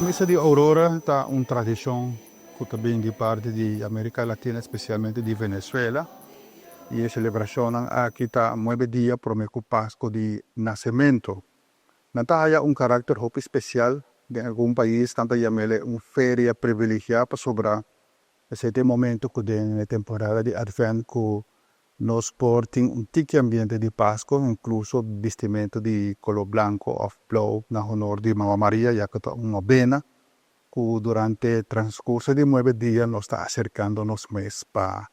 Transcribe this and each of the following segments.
Misa di Aurora ta un tradishon ku ta bin di parti di Amerika Latina, spesialmente di Venezuela, i e selebrashonnan aki ta nuebe dia promé ku Pasku di Nasementu. Nan ta haya un karakter hopi spesial, den algun pais nan ta yam'el un feria privilegiá pasobra esei ta e momento ku den e temporada di Advent ku nos por tin un tiki ambiente di Pasku, inkluso bistimentu di koló blanku òf blou na honor di Mama Maria, ya ku ta un nobena ku durante transkurso di nuebe dia nos ta aserkando nos mes pa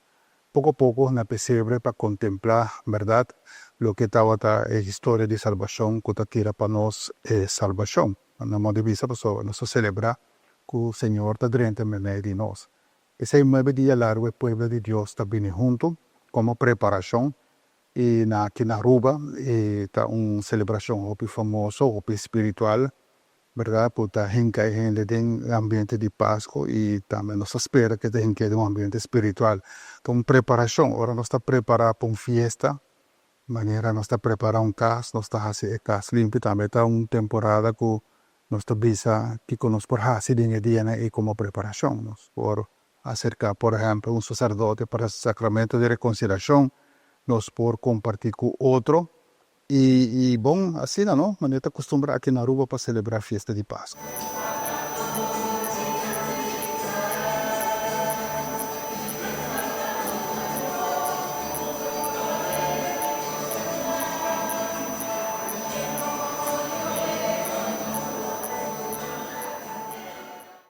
poko poko na pesebre pa kontemplá bèrdat loke tabata e historia di salbashon ku ta tira pa nos e salbashon. Na modo di bisa pasobra nos ta selebrá ku Señor ta drenta meimei di nos. Esei nuebe dia largu e pueblo di Dios ta bini huntu komo preparashon i na aki na Aruba e ta un selebrashon hopi famoso, hopi spiritual, bèrdat, ku ta hinka e hende den e ambiente di Pasku i tambe nos ta spera ku e ta hink'é den un ambiente spiritual. Ta un preparashon, ora nos ta prepará pa un fiesta, manera nos ta prepará un kas, nos ta hasi e kas limpi, tambe ta un temporada ku nos ta bisa kiko nos por hasi den e dianan ei komo preparashon. Nos por aserká por ehèmpel un saserdote pa sakramento di rekonsiliashon, nos por kompartí ku otro i bon asina no, manera ta kustumbrá aki na Aruba pa selebrá fiesta di Pasku.